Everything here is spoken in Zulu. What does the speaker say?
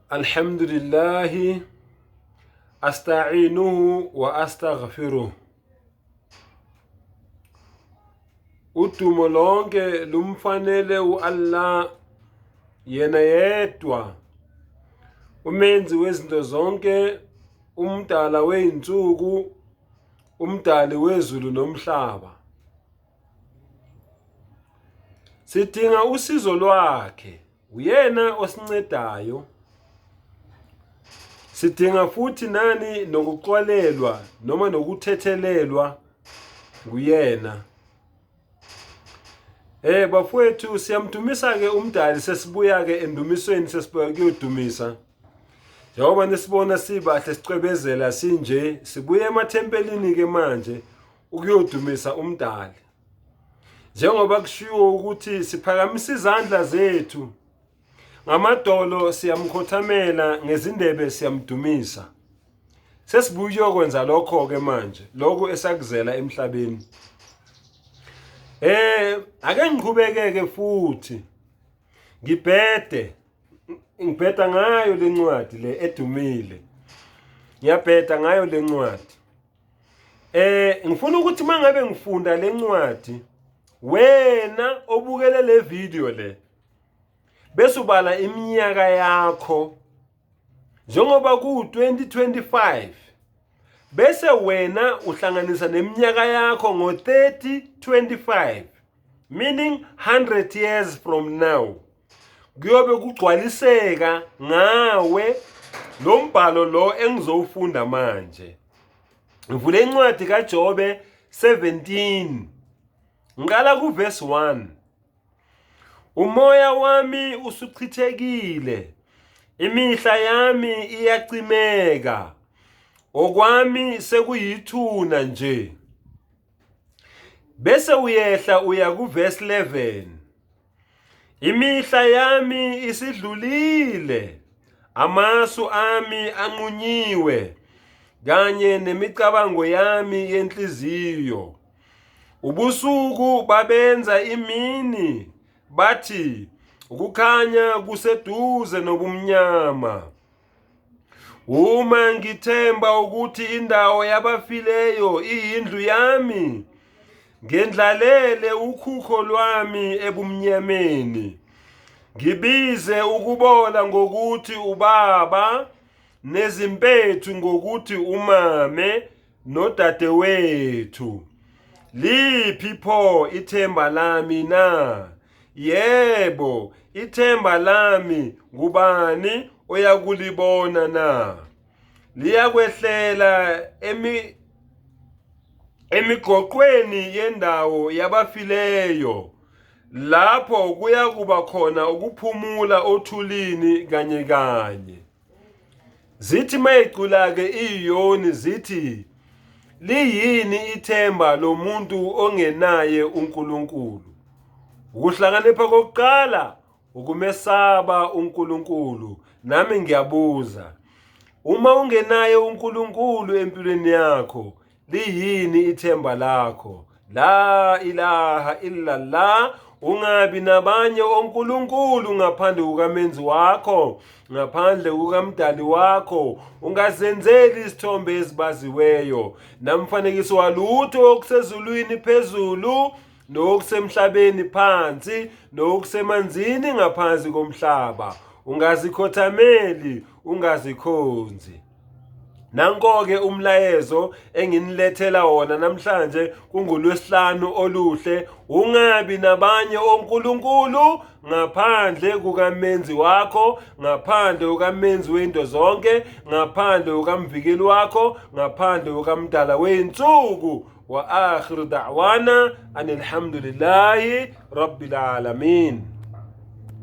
Alhamdulillah asta'inuhu wa astaghfiruh. Udumo lonke lumfanele uAllah yena yedwa umenzi wezinto zonke umdala wezinsuku umdali wezulu nomhlaba. Sidinga usizo lwakhe, uyena osincedayo. Sidinga futhi nani nokuxolelwa noma nokuthethelelwa nguyena. Eh bafowethu siyamdumisa ke umdali sesibuya ke endumisweni sesibuya kuyodumisa. Njengoba nisibona sibahle sicwebezela sinje sibuya emathempelini ke manje ukuyodumisa umdali. Njengoba kushiwo ukuthi siphakamisa izandla zethu ngamadolo siyamkhothamela ngezindebe siyamdumisa. Sesibuya ukuyokwenza lokho-ke manje, lokhu esakuzela emhlabeni. Eh, ake ngiqhubekeke futhi ngibhede ngibheda ngayo lencwadi le edumile. Ngiyabheda ngayo lencwadi. Eh ngifuna ukuthi mangabe ngifunda lencwadi wena obukele le video le bese ubala iminyaka yakho njengoba ku-2025 bese wena uhlanganisa neminyaka yakho ngo-3025 meaning 100 years from now kuyobe kugcwaliseka ngawe lo mbhalo lo engizowufunda manje. Ngivule incwadi kaJobe 17 ngiqala kuverse 1. Umoya wami usuchithekile, imihla yami iyacimeka, okwami sekuyithuna nje. Bese uyehla uya kuverse 11. Imihla yami isidlulile, amasu ami anqunyiwe, kanye nemicabango yami yenhliziyo. Ubusuku babenza imini, bathi ukukhanya kuseduze nobumnyama. Uma ngithemba ukuthi indawo yabafileyo iyindlu yami, ngendlalele ukhukho lwami ebumnyameni. Ngibize ukubola ngokuthi ubaba nezimpethu ngokuthi umame nodadewethu. Liphi pho ithemba lami na? Yebo, ithemba lami ngubani oyakulibona na? Liyakwehlela emi emigoqweni yendawo yabafileyo lapho kuyakuba khona ukuphumula othulini kanye kanye. Zithi mayicula-ke iyoni zithi liyini ithemba lomuntu ongenaye uNkulunkulu? Ukuhlakanipha kokuqala ukumesaba uNkulunkulu. Nami ngiyabuza, uma ungenaye uNkulunkulu empilweni yakho, Liyini ithemba lakho? La ilaha illallah, ungabi nabanye onkulunkulu ngaphandle kukamenzi wakho, ngaphandle kukamdali wakho. Ungazenzeli isithombe ezibaziweyo namfanekiso walutho okusezulwini phezulu nokusemhlabeni phansi nokusemanzini ngaphansi komhlaba. Ungazikhothameli, ungazikhonzi. Nanko-ke umlayezo enginilethela wona namhlanje kungulwesihlanu oluhle, ungabi nabanye onkulunkulu ngaphandle kukamenzi wakho, ngaphandle kukamenzi wento zonke, ngaphandle kukamvikeli wakho, ngaphandle kukamdala wey'nsuku. Wa akhiru da'wana anilhamdulillahi rabbil alamin.